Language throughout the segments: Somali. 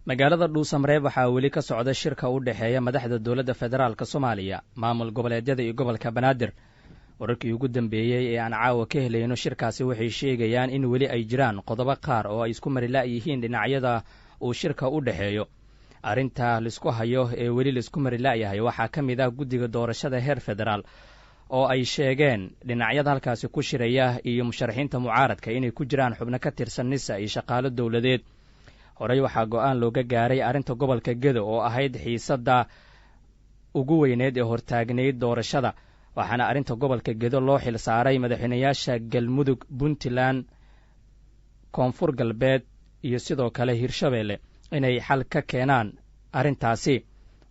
Magaalada Dhuusamareeb waxaa weli ka socda shirka u dhexeeya madaxda dowladda federaalka Soomaaliya, maamul goboleedyada iyo gobolka Banaadir. Wararkii ugu dambeeyey ee aan caawa ka helayno shirkaasi waxay sheegayaan in weli ay jiraan qodobo qaar oo ay isku mari la'yihiin dhinacyada uu shirka u dhexeeyo. Arrinta laisku hayo ee weli laisku mari la'yahay waxaa ka mid ah guddiga doorashada heer federaal, oo ay sheegeen dhinacyada halkaasi ku shiraya iyo musharaxiinta mucaaradka inay ku jiraan xubno ka tirsan NISA iyo shaqaalo dowladeed. Horey waxaa go'aan looga gaaray arrinta gobolka Gedo oo ahayd xiisadda ugu weyneed ee hortaagnayd doorashada, waxaana arrinta gobolka Gedo loo xil saaray madaxweynayaasha Galmudug, Puntland, Koonfur Galbeed iyo sidoo kale Hirshabeelle inay xal ka keenaan arrintaasi.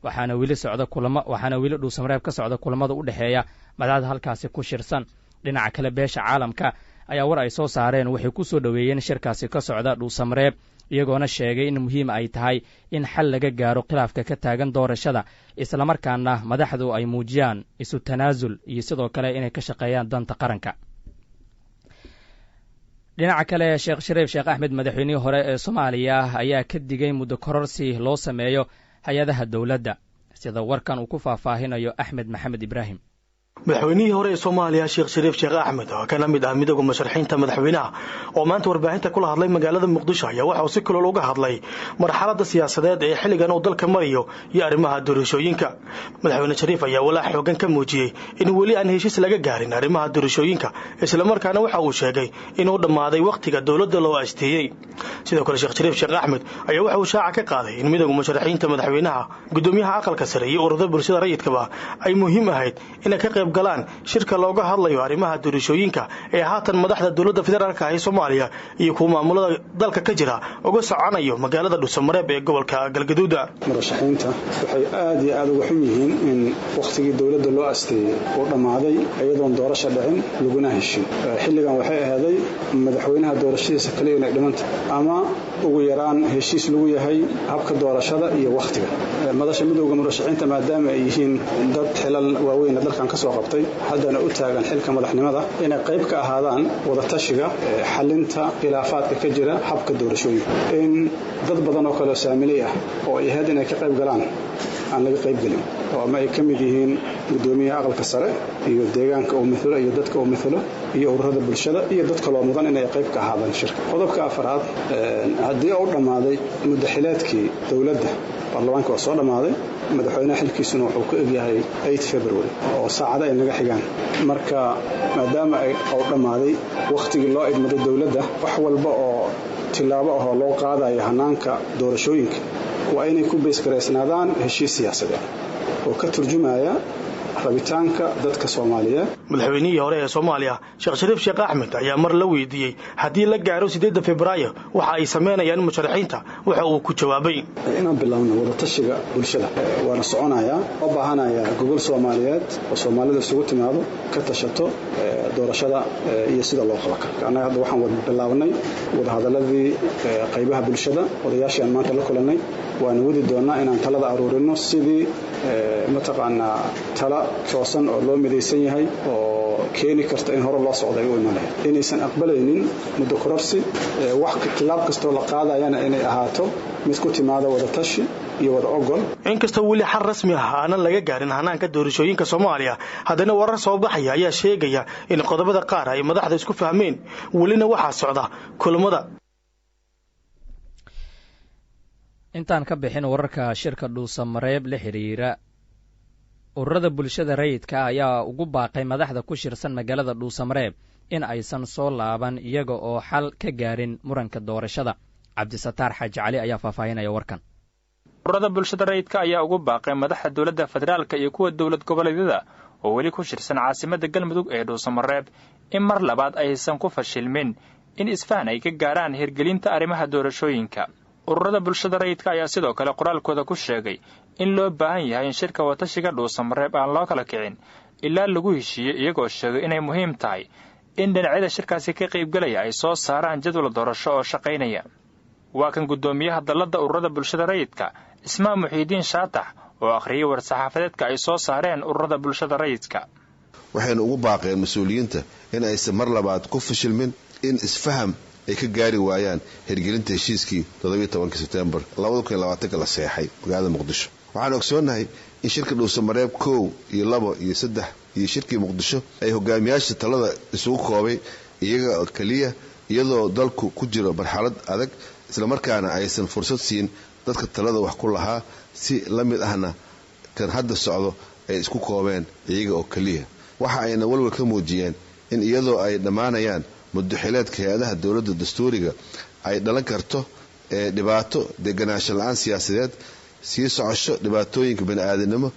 Waxaana weli socda kulamo, waxaana weli Dhuusamareeb ka socda kulamada u dhexeeya madaxda halkaasi ku shirsan. Dhinaca kale, beesha caalamka ayaa war ay soo saareen waxay ku soo dhoweeyeen shirkaasi ka socda Dhuusamareeb, iyagoona sheegay in muhiim ay tahay in xal laga gaaro khilaafka ka taagan doorashada, islamarkaana madaxdu ay muujiyaan isu tanaasul iyo sidoo kale inay ka shaqeeyaan danta qaranka. Dhinaca kale, Sheekh Shariif Sheekh Axmed, madaxweynihii hore ee Soomaaliya, ayaa ka digay muddo kororsi loo sameeyo hay-adaha dowladda, sida warkan uu ku faahfaahinayo Axmed Maxamed Ibraahim. Madaxweynihii hore ee Soomaaliya, Sheekh Shariif Sheekh Axmed, oo kana mid ah midooda musharaxiinta madaxweynaha, oo maanta warbaahinta kula hadlay magaalada Muqdisho, ayaa waxa uu si kulol uga hadlay marxaladda siyaasadeed ee xilligan uu dalka marayo iyo arrimaha doorashooyinka. Madaxweyne Shariif ayaa walaac xoogan ka muujiyey in weli aan heshiis laga gaarin arrimaha doorashooyinka, islamarkaana waxa uu sheegay inuu dhammaaday wakhtiga dowladda loo asteeyey. Sidoo kale, Sheekh Shariif Sheekh Axmed ayaa waxa uu shaaca ka qaaday in midooda musharaxiinta madaxweynaha, gudoomiyaha aqalka sare iyo ururada bulshada rayidkaba ay muhiim ahayd inay ka qayb galaan shirka looga hadlayo arrimaha doorashooyinka ee haatan madaxda dowladda federaalka ee Soomaaliya iyo kuwa maamulada dalka ka jira uga soconayo magaalada Dhuusamareeb ee gobolka Galgaduuda. Murashaxiinta waxay aad iyo aad uga xun yihiin in wakhtigii dowladda loo asteeyey uu dhammaaday iyadoon doorasha dhicin laguna heshin. Xilligan waxay ahaaday madaxweynaha doorashadiisa kaliya inay dhimanta ama ugu yaraan heshiis lagu yahay habka doorashada iyo wakhtiga. Madasha midowda murashaxiinta, maadaama ay yihiin dad xilal waaweyn dalkan ka soo qabtay, haddana u taagan xilka madaxnimada, inay qayb ka ahaadaan wadatashiga xalinta khilaafaadka ka jira habka doorashooyinka, in dad badan oo kaleo saamiley ah oo ay ahayd inay ka qayb galaan aan laga qayb gelin, oo ama ay ka mid yihiin gudoomiyaha aqalka sare iyo deegaanka uu mithalo iyo dadka uu mithalo iyo ururada bulshada iyo dad kaloo mudan inay qayb ka ahaadaan shirka. Qodobka afaraad, haddii uu dhammaaday muddaxileedkii dowladda, baarlamaanka waa soo dhammaaday, madaxweynaha xilkiisuna wuxuu ku egyahay 8 February oo saacada ay naga xigaan. Marka maadaama uu dhammaaday wakhtigii loo idmaday dowladda, wax walba oo tillaabo ahoo loo qaadayo hanaanka doorashooyinka waa inay ku beysgaraysnaadaan heshiis siyaasadeed oo ka turjumaya rabitaanka dadka Soomaaliyeed. Madaxweynihii hore ee Soomaaliya, Sheekh Shariif Sheekh Axmed, ayaa mar la weydiiyey haddii la gaaro 8-da Febraayo waxa ay samaynayaan musharaxiinta, waxa uu ku jawaabay: Inaan bilowno wadatashiga bulshada waana soconayaa. Loo baahanayaa gogol Soomaaliyeed oo Soomaalida isugu timaado, ka tashato doorashada iyo sida loo qaban karo. Annaga hadda waxaan bilaabnay wadahadaladii qaybaha bulshada, odayaashii aan maanta la kulannay, waana wadi doonnaa inaan talada aruurino sidii mataqaanaa tala toosan oo loo midaysan yahay oo keeni karta in hore loo socda ay u imanaya, inaysan aqbalaynin muddo kororsi, wax tilaab kastoo la qaadayana inay ahaato mid ku timaada wadatashi iyo wada ogol. Inkastoo weli xal rasmi ah aanan laga gaarin hanaanka doorashooyinka Soomaaliya, haddana warar soo baxaya ayaa sheegaya in qodobada qaar ay madaxda isku fahmeen, welina waxaa socda kulamada. Intaan ka bixin wararka shirka Dhuusamareeb la xiriira, ururada bulshada rayidka ayaa ugu baaqay madaxda ku shirsan magaalada Dhuusamareeb in aysan soo laaban iyaga oo xal ka gaarin muranka doorashada. Cabdisataar Xaaji Cali ayaa faahfaahinaya warkan. Ururada bulshada rayidka ayaa ugu baaqay madaxda dowladda federaalka iyo kuwa dowlad goboleedyada oo weli ku shirsan caasimadda Galmudug ee Dhuusamareeb in mar labaad aysan ku fashilmin in isfahan ay ka gaaraan hirgelinta arrimaha doorashooyinka. Ururada bulshada rayidka ayaa sidoo kale qoraalkooda ku sheegay in loo baahan yahay in shirka watashiga Dhuusamareeb aan loo kala kicin ilaa lagu heshiiyey, iyagoo sheegay inay muhiim tahay in dhinacyada shirkaasi ka qaybgelaya ay soo saaraan jadwal doorasho oo shaqaynaya. Waa kan guddoomiyaha dalladda ururada bulshada rayidka, Ismaan Muxiidiin Shaatax, oo akhriyey war-saxaafadeedka ay soo saareen ururada bulshada rayidka. Waxaynu ugu baaqeen mas-uuliyiinta in aysan mar labaad ku fashilmin in isfaham ay ka gaari waayaan hirgelinta heshiiskii 17 Sebtembar 2020 la seexay magaalada Muqdisho. Waxaan ogsoonnahay in shirka Dhuusamareeb 1 iyo 2 iyo 3 iyo shirkii Muqdisho ay hogaamiyaasha talada isugu koobay iyaga kaliya, iyadoo dalku ku jiro marxalad adag, islamarkaana aysan fursad siin dadka talada wax ku lahaa, si la mid ahna kan hadda socdo ay isku koobeen iyaga oo kaliya. Waxa ayna walwal ka muujiyeen in iyadoo ay dhammaanayaan muddo xileedka hay-adaha dowladda dastuuriga ay dhalan karto ee dhibaato deganaansho la-aan siyaasadeed, sii socosho dhibaatooyinka bani-aadamnimo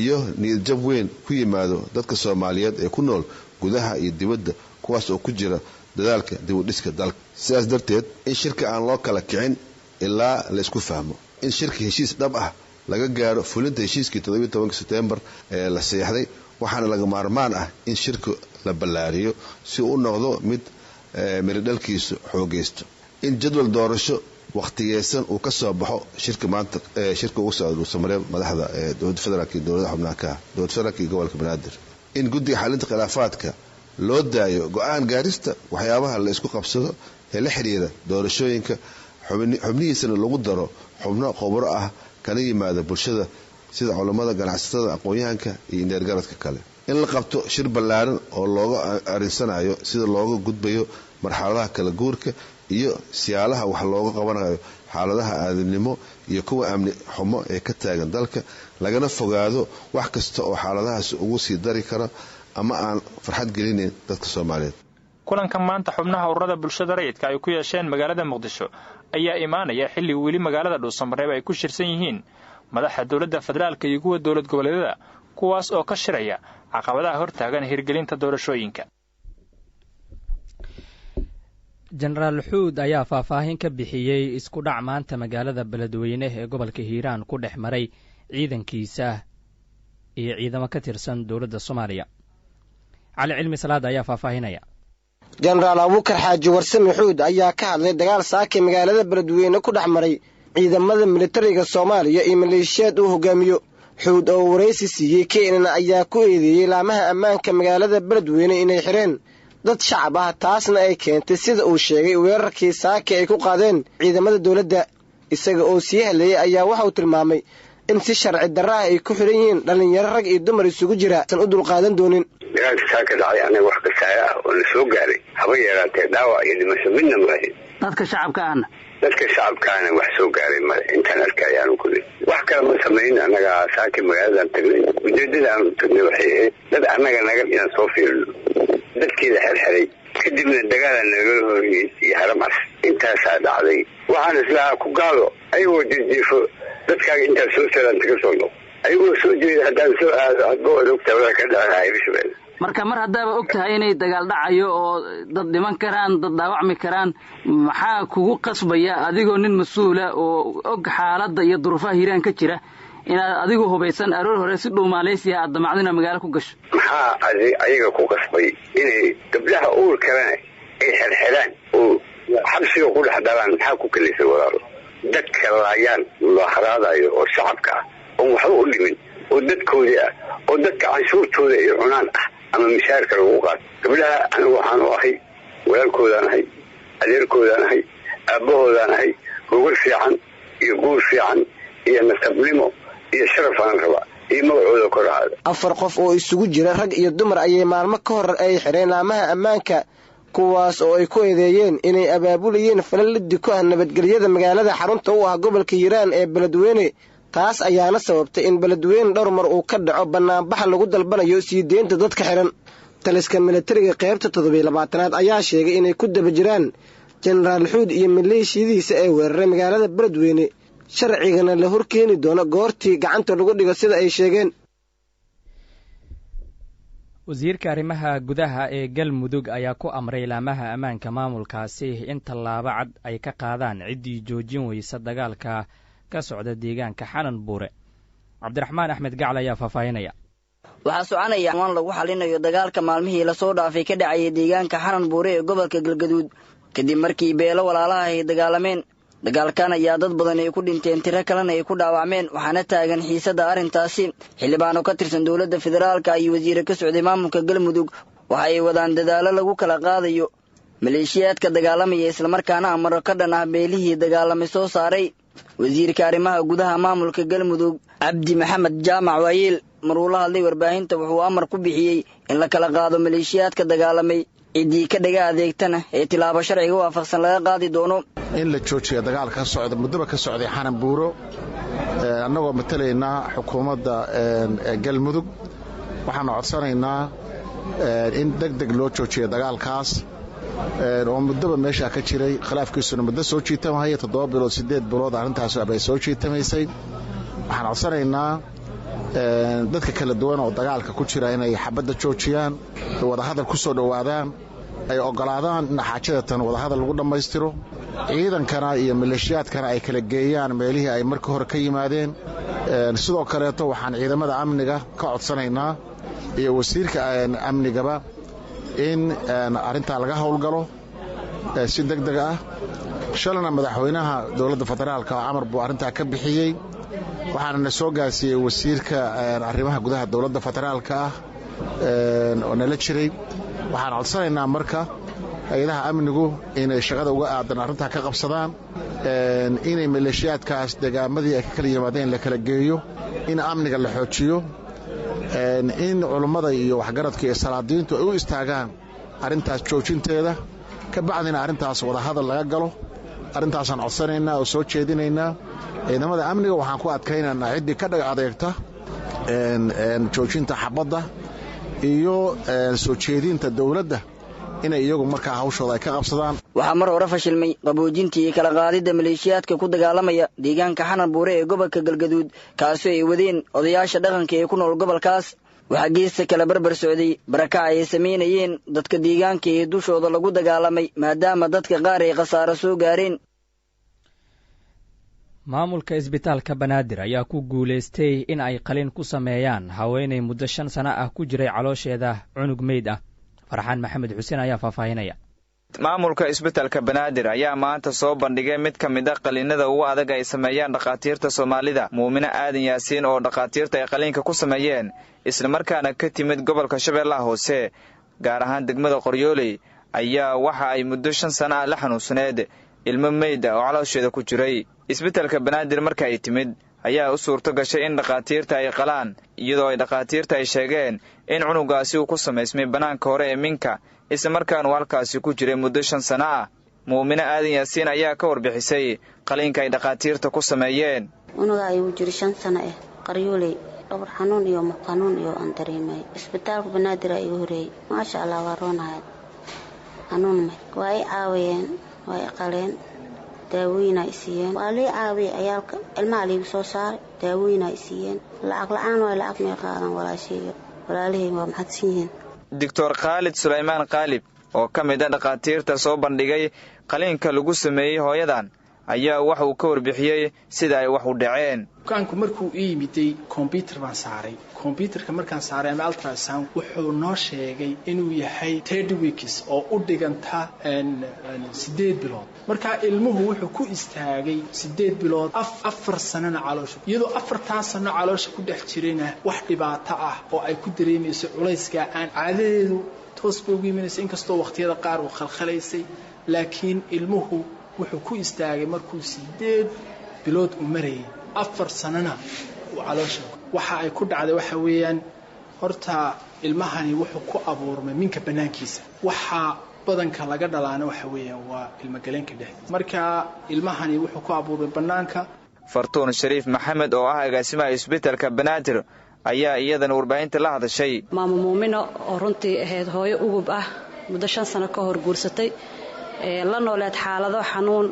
iyo niyadjab weyn ku yimaado dadka Soomaaliyeed ee ku nool gudaha iyo dibadda, kuwaas oo ku jira dadaalka dib u dhiska dalka. Sidaas darteed, in shirka aan loo kala kicin ilaa laysku fahmo in shirka heshiis dhab ah laga gaaro fulinta heshiiskii 17 Sebtembar ee la seexday, waxaana laga maarmaan ah in shirka la ballaariyo si uu u noqdo mid miridhalkiisu xoogaysto, in jadwal doorasho wakhtigeysan uu ka soo baxo shirka maanta, shirka ugu socda Dhuusamareeb madaxda dowladda federaalk iyo dowladaha xubnaha ka ah, dowladda federaalk iyo gobolka Banaadir, in guddiga xalinta khilaafaadka loo daayo go-aan gaarista waxyaabaha la isku qabsado ee la xiriira doorashooyinka, xubnihiisana lagu daro xubno khubro ah kana yimaada bulshada sida culammada, ganacsatada, aqoon-yahanka iyo indheergaradka kale, in la qabto shir ballaaran oo looga arinsanayo sida looga gudbayo marxaladaha kala guurka iyo siyaalaha wax looga qabanayo xaaladaha aadamnimo iyo kuwa amni xumo ee ka taagan dalka, lagana fogaado wax kasta oo xaaladahaas ugu sii dari kara ama aan farxad gelinayn dadka Soomaaliyeed. Kulanka maanta xubnaha ururada bulshada rayidka ay ku yeesheen magaalada Muqdisho ayaa imaanaya xilli weli magaalada Dhuusamareeb ay ku shirsan yihiin madaxa dowladda federaalka iyo kuwa dowlad goboleedyada, kuwaas oo ka shiraya caqabadaha hortaagan hirgelinta doorashooyinka. Jenaraal Xuud ayaa faahfaahin ka bixiyey isku dhac maanta magaalada Beledweyne ee gobolka Hiiraan ku dhex maray ciidankiisa iyo ciidamo ka tirsan dowladda Soomaaliya. Cali Cilmi Salaad ayaa faahfaahinaya. Jenaraal Abuukar Xaaji Warsame Xuud ayaa ka hadlay dagaal saakay magaalada Beledweyne ku dhex maray ciidamada militariga Soomaaliya iyo maleeshiyaad uu hogaamiyo. Xuud oo waraysi siiyey KNN ayaa ku eedeeyey laamaha ammaanka magaalada Beledweyne inay xireen dad shacab ah, taasna ay keentay, sida uu sheegay, weerarkii saaka ay ku qaadeen ciidamada dowladda. Isaga oo sii hadlayey ayaa waxauu tilmaamay in si sharci darra ah ay ku xidhan yihiin dhallinyaro rag iyo dumar isugu jira san u dulqaadan doonin. Dagaalka saaka dhacay anaga wax kasaaya ah oo na soo gaaray haba yaraatee dhaawac iyo dhimasho midna malahin. Dadka shacabka ahna? Dadka shacabkaana wax soo gaaray male intaan arkay aanu kulli. Wax kale ma samayn, annaga saaki magaaladan tagnay. Ujeedada aanu tagnay waxay ahayd dad annaga naga inaan soo fiirino dadkii la xerxeray, kadibna dagaalaa nagala horiyey iyo haramcas intaasaa dhacday. Waxaan islahaa ku gaado ayagoo jijiifo dadkaaga intaad soo salaanta ka soo noq, ayagoo soo jeeda haddaan soo aado adba waad ogtahay waxa ka dhacahay Hirshabelle. Marka mar haddaaba og tahay inay dagaal dhacayo oo dad dhiman karaan, dad dhaawacmi karaan, maxaa kugu qasbaya adigoo nin mas-uula oo og xaaladda iyo duruufaha Hiiraan ka jira inaad adigoo hubaysan aroor hore si dhuumaalaysiya aad damacdina magaalo ku gasho? Maxaa ayaga ku qasbay inay gabdhaha uur kalena ay xerxeraan oo xabsiga ku dhex dhalaan? Maxaa ku kalisay walaalo dadka laayaan mudaharaadayo oo shacabka ah oon waxba u dhimin oo dadkoodii ah oo dadka canshuurtooda ay cunaan ah ama mishaarka lagu qaato? Gabdhaha anigu waxaan u ahay walaalkoodaan ahay, adeerkoodaan ahay, aabbahoodaan ahay. Gogol fiican iyo guur fiican iyo nasabnimo iyo sharaf aan rabaa iyo magacooda kor ahaada. 4 qof oo isugu jira rag iyo dumar ayay maalmo ka hor ay xidheen laamaha ammaanka, kuwaas oo ay ku eedeeyeen inay abaabulayeen falal liddi ku ah nabadgelyada magaalada xarunta u ah gobolka Hiiraan ee Beledweyne. Taas ayaana sababtay in Beledweyne dhowr mar uu ka dhaco bannaanbax lagu dalbanayo sii deynta dadka xidhan. Taliska militariga qaybta 27aad ayaa sheegay inay ku daba jiraan Jenaraal Xuud iyo maleeshiyadiisa ee weeraray magaalada Beledweyne, sharcigana la horkeeni doono goortii gacanta lagu dhigo, sida ay sheegeen. Wasiirka arrimaha gudaha ee Galmudug ayaa ku amray laamaha ammaanka maamulkaasi in tallaabo cad ay ka qaadaan ciddii joojin weysa dagaalka ka socda deegaanka Xanan Buure. Cabdiraxmaan Axmed Gacal ayaa faahfaahinaya. Waxaa soconaya waan lagu xalinayo dagaalka maalmihii lasoo dhaafay ka dhacayay deegaanka Xanan Buure ee gobolka Galgaduud, kadib markii beelo walaalaha ay dagaalameen. Dagaalkan ayaa dad badan ay ku dhinteen, tiro kalena ay ku dhaawacmeen, waxaana taagan xiisadda arrintaasi. Xildhibaano ka tirsan dowladda federaalka iyo wasiire ka socday maamulka Galmudug waxa ay wadaan dadaallo lagu kala qaadayo Maleeshiyaadka dagaalamaya islamarkaana amaro ka dhan ah beelihii dagaalamay soo saaray. Wasiirka arrimaha gudaha maamulka Galmudug Cabdi Maxamed Jaamac Waayeel maruu la hadlay warbaahinta wuxuu amar ku bixiyey in la kala qaado maleeshiyaadka dagaalamay, ciddii ka dhaga adeegtana ee tilaabo sharciga waafaqsan laga qaadi doono. In la joojiyo dagaalka ka socda muddaba ka socday Xanan Buuro, annagoo matalaynaa xukuumadda Galmudug, waxaanu codsanaynaa in deg deg loo joojiyo dagaalkaas oo muddaba meeshaa ka jiray, khilaafkiisuna muddo soo jiitamahaya 7 bilood 8 bilood arrintaas bay soo jiitamaysay. Waxaan codsanaynaa dadka kala duwan oo dagaalka ku jira inay xabadda joojiyaan, wadahadal ku soo dhowaadaan, ay oggolaadaan in xaajadatan wadahadal lagu dhammaystiro, ciidankana iyo maleeshiyaadkana ay kala geeyaan meelihii ay markii hore ka yimaadeen. Sidoo kaleeto waxaan ciidamada amniga ka codsanaynaa iyo wasiirka amnigaba in arrintaa laga howlgalo si deg deg ah. Shalana madaxweynaha dowladda federaalka amar buu arrintaa ka bixiyey, waxaana na soo gaarsiiyey wasiirka arrimaha gudaha dowladda federaalka ah oo nala jiray. Waxaan codsanaynaa marka hay-adaha amnigu inay shaqada uga aadan arrintaa ka qabsadaan, inay maleeshiyaadkaas degaamadii ay ka kala yimaadeen la kala geeyo, in amniga la xoojiyo, in culummada iyo waxgaradka iyo salaadiintu ay u istaagaan arrintaas joojinteeda, ka bacdina arrintaas wadahadal laga galo. Arrintaasaan codsanaynaa oo soo jeedinaynaa. Ciidamada amniga waxaan ku adkaynaynaa ciddii ka dhag adeegta joojinta xabadda iyo soo jeedinta dowladda inay iyagu markaa hawshooda ay ka qabsadaan. Waxaa mar hore fashilmay qaboojintii iyo kala qaadidda maleeshiyaadka ku dagaalamaya deegaanka Xanan Buure ee gobolka Galgaduud, kaasoo ay wadeen odayaasha dhaqanka ee ku nool gobolkaas. Waxaa geesta kala barbar socday barakac ay samaynayeen dadka deegaanka ee dushooda lagu dagaalamay, maadaama dadka qaar ay khasaaro soo gaareen. Maamulka isbitaalka Banaadir ayaa ku guulaystay in ay qalin ku sameeyaan haweenay muddo 5 sano ah ku jiray caloosheeda cunug meyd ah. Farxaan Maxamed Xuseen ayaa faahfaahinaya. Maamulka isbitaalka Banaadir ayaa maanta soo bandhigay mid ka mid a qaliinada ugu adag ay sameeyaan dhakhaatiirta Soomaalida. Muumine Aadan Yaasiin oo dhakhaatiirta ay qaliinka ku sameeyeen islamarkaana ka timid gobolka Shabeellaha Hoose, gaar ahaan degmada Qoryooley, ayaa waxa ay muddo 5 sano ah la xanuunsaneed ilmo meyd ah oo caloosheeda ku jiray. Isbitaalka Banaadir marka ay timid ayaa u suurto gashay in dhakhaatiirta ay qalaan, iyadoo ay dhakhaatiirta ay sheegeen in cunugaasi uu ku samaysmay bannaanka hore ee minka, islamarkaana uu halkaasi ku jiray muddo 5 sano ah. Muumine Aadan Yaasiin ayaa ka warbixisay qaliinka ay dhakhaatiirta ku sameeyeen. Cunuga ayuu jiray 5 sano ah, Qaryooley, dhabar xanuun iyo muq xanuun iyo aan dareemay. Isbitaalka Banaadir ayaa igu horeeyey. Maasha Allah, waa roonahay, xanuun ma waa i caawiyeen, waa i qaleen, daawooyinaa i siiyeen, waa lii caawiyey. Ciyaalka ilmaha liigu soo saaray, daawooyinaa i siiyeen. Lacag la-aan waay, lacag may qaadan. Walaashayga walaalihii waa mahadsan yihiin. Doctor Khaalid Sulaymaan Khaalib oo ka mid a dhakhaatiirta soo bandhigay qaliinka lagu sameeyey hooyadan ayaa waxa uu ka warbixiyey sida ay wax u dhaceen. Bukaanku markuu ii yimiday kombyutar baan saaray. Kombyutarka markaan saaray ama ultrasound wuxuu noo sheegay inuu yahay 30 weeks oo u dhiganta 8 bilood. Markaa ilmuhu wuxuu ku istaagay 8 bilood, 4 sanana caloosha, iyadoo 4 sano caloosha ku dhex jirayna wax dhibaato ah oo ay ku dareemayso culayska aan caadadeedu toos bay ugu imanaysa, inkastoo waqtiyada qaar uu khalkhalaysay, laakiin ilmuhu wuxuu ku istaagay markuu 8 bilood u marayay, 4 sanana uu caloosha. Waxa ay ku dhacday waxa weeyaan, horta ilmahani wuxuu ku abuurmay minka bannaankiisa. Waxaa badanka laga dhalaana waxa weeyaan waa ilmagaleenka dhex. Marka ilmahani wuxuu ku abuurmay bannaanka. Fartuun Shariif Maxamed oo ah agaasimaha isbitaalka Banaadir ayaa iyadana warbaahinta la hadashay. Maamo Muumino oo runtii ahayd hooyo ugub ah, muddo 5 sano ka hor guursatay, la nooleed xaalado xanuun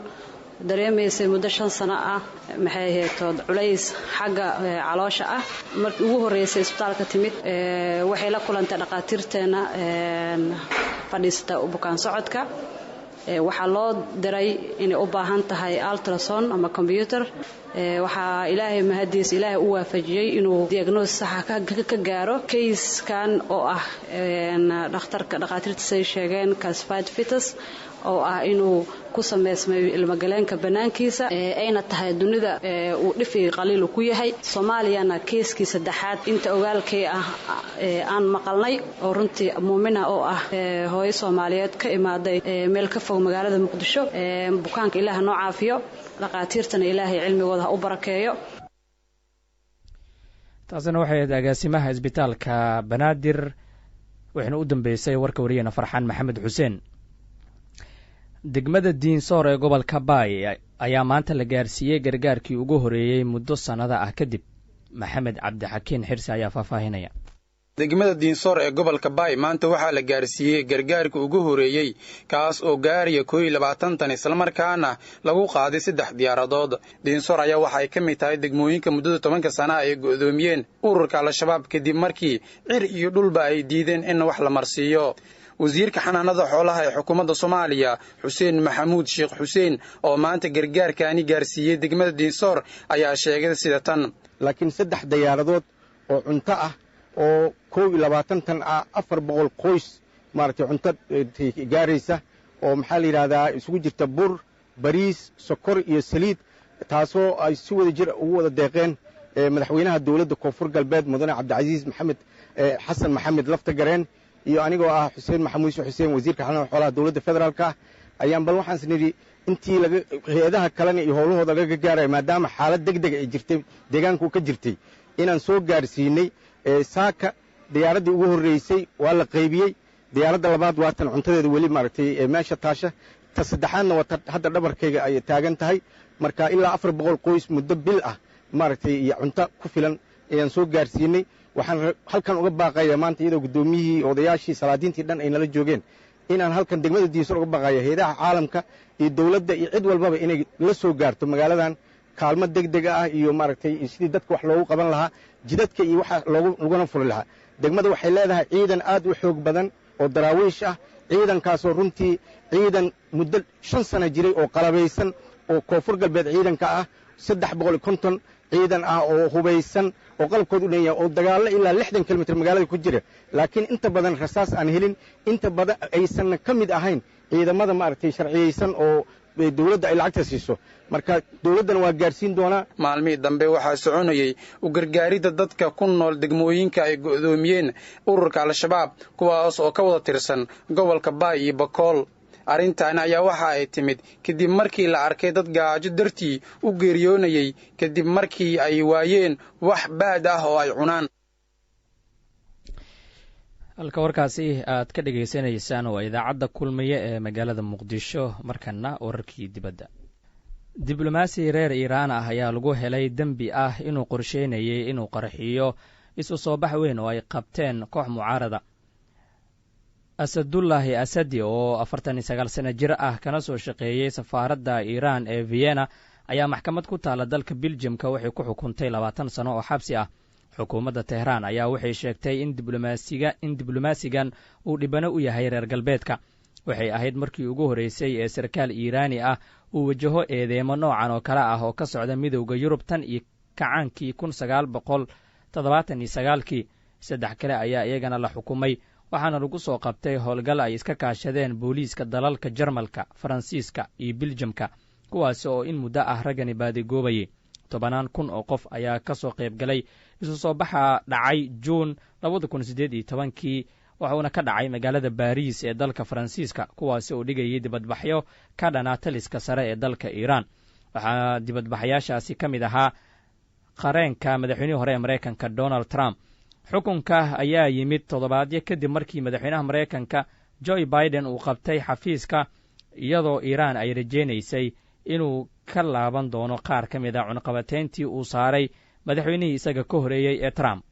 dareemaysay muddo 5 sano ah, maxay ahayd culays xagga caloosha ah. Markii ugu horreysay isbitaalka timid waxay la kulantay dhakhaatiirteena fadhiista bukaan socodka. Waxaa loo diray inay u baahan tahay ultrasound ama combyutar. Waxaa Ilaahay mahadiis Ilaahay u waafajiyey inuu diagnosis saxa ka gaaro kayskan oo ah, dhakhtarka dhakhaatiirta say sheegeen, calcified fetus, oo ah inuu ku sameysmay ilmagaleenka bannaankiisa, ayna tahay dunida uu dhifi qaliilu ku yahay. Soomaaliyana keiskii saddexaad inta ogaalkay ah aan maqalnay, oo runtii Muumina oo ah hooyo Soomaaliyeed ka imaaday meel ka fog magaalada Muqdisho. Bukaanka Ilaah noo caafiyo, dhakhaatiirtana Ilaahay cilmigooda ha u barakeeyo. Taasina waxay ahayd agaasimaha isbitaalka Banaadir, waxayna u dambeysay warka wariyana Farxaan Maxamed Xuseen. Degmada Diinsoor ee gobolka Baay ayaa maanta la gaarsiiyey gargaarkii ugu horeeyey muddo sannada ah kadib. Maxamed Cabdixakiin Xirsi ayaa faahfaahinaya. Degmada Diinsoor ee gobolka Baay maanta waxaa la gaarsiiyey gargaarka ugu horeeyey, kaas oo gaaraya 21 tan, islamarkaana lagu qaaday saddex diyaaradood. Diinsoor ayaa waxa ay ka mid tahay degmooyinka muddada 10-ka sana ay go'doomiyeen ururka Al-Shabaab, kadib markii cir iyo dhulba ay diideen in wax la marsiiyo. Wasiirka xanaanada xoolaha ee xukuumadda Soomaaliya, Xuseen Maxamuud Sheekh Xuseen, oo maanta gargaarkaani gaarsiiyey degmada Diinsoor, ayaa sheegay sida tan. Laakiin saddex diyaaradood oo cunto ah oo 21 tan ah, 400 qoys maaragtay cunto gaaraysa, oo maxaa la yidhahdaa, isugu jirta bur, bariis, sokor iyo saliid, taasoo ay si wada jir ugu wada deeqeen madaxweynaha dowladda Koonfur Galbeed, Mudane Cabdicasiis Maxamed Xasan Maxamed Laftagareen, iyo anigoo ah Xuseen Maxamuud Sheekh Xuseen, wasiirka xanaanada xoolaha dowladda federaalka ah, ayaan bal waxaan is nidhi intii laga hay-adaha kalena iyo howlahooda laga gaaraya, maadaama xaalad deg deg ay jirtay deegaanku ka jirtay, inaan soo gaarsiinay. Saaka diyaaraddii ugu horreysay waa la qaybiyey. Diyaaradda labaad waatan cuntadeeda weli maaragtay meesha taasha. Ta saddexaadna waa hadda dhabarkayga ay taagan tahay. Marka ilaa 400 qoys muddo bil ah maaragtay iyo cunto ku filan ayaan soo gaarsiinay. Waxaan halkan uga baaqaya maanta, iyadoo guddoomiyihii, odayaashii, salaadiintii dhan ay nala joogeen, inaan halkan degmada Diinsor uga baaqaya hayadaha caalamka iyo dowladda iyo cid walbaba inay la soo gaarto magaaladan kaalmo deg deg ah iyo maaragtay sidii dadka wax loogu qaban lahaa, jidadka iyo waxa loogu laguna furi lahaa. Degmada waxay leedahay ciidan aad u xoog badan oo daraawiish ah, ciidankaasoo runtii ciidan muddo 5 sano jiray oo qalabaysan oo Koonfur Galbeed ciidanka ah, 350 ciidan ah oo hubaysan oo qalabkood u dhan yahay, oo dagaallo ilaa 60 kilomitir magaalada ku jira, laakiin inta badan rasaas aan helin, inta badan aysanna ka mid ahayn ciidamada maaragtay sharciyeysan oo dowladda ay lacagta siiso. Marka dowladdana waa gaarsiin doonaa. Maalmihii dambe waxaa soconayey u gargaaridda dadka ku nool degmooyinka ay go'doomiyeen ururka Al-Shabaab, kuwaas oo ka wada tirsan gobolka Baay iyo Bakool. Arrintaani ayaa waxa ay timid kadib markii la arkay dad gaajo dartii u geeriyoonayey, kadib markii ay waayeen wax baad ah oo ay cunaan. Halka warkaasi aad ka dhagaysanaysaan waa idaacadda Kulmiye ee magaalada Muqdisho. Markana wararkii dibadda. Diblomaasi reer Iiraan ah ayaa lagu helay dembi ah inuu qorsheynayay inuu qarxiyo isu soo bax weyn oo ay qabteen koox mucaarada. Asadullaahi Asadi, oo 49 sano jir ah, kana soo shaqeeyey safaaradda Iiraan ee Vienna, ayaa maxkamad ku taala dalka Biljamka waxay ku xukuntay 20 sano oo xabsi ah. Xukuumadda Tehraan ayaa waxay sheegtay in diblomaasiga in diblomaasigan uu dhibano u yahay reer galbeedka. Waxay ahayd markii ugu horreysay ee sarkaal Iiraani ah uu wajaho eedeemo noocan oo kale ah oo ka socda Midowda Yurub tan iyo kacaankii 1979-kii. Saddex kale ayaa iyagana la xukumay, waxaana lagu soo qabtay howlgal ay iska kaashadeen booliiska dalalka Jarmalka, Faransiiska iyo Biljamka, kuwaasi oo in muddo ah raggani baadigoobayay. Tobanaan kun oo qof ayaa ka soo qayb galay isu soo baxa dhacay Juun 2018-kii, waxuuna ka dhacay magaalada Baariis ee dalka Faransiiska, kuwaasi oo dhigayay dibadbaxyo ka dhanaa taliska sare ee dalka Iiraan. Waxaa dibadbaxayaashaasi ka mid ahaa qareenka madaxweynihii hore ee Maraykanka, Donald Trump. Xukunka ayaa yimid toddobaadyo kadib markii madaxweynaha Maraykanka Joe Biden uu qabtay xafiiska, iyadoo Iiraan ay rajaynaysay inuu ka laaban doono qaar ka mid a cunqabateyntii uu saaray madaxweynihii isaga ka horeeyey ee Trump.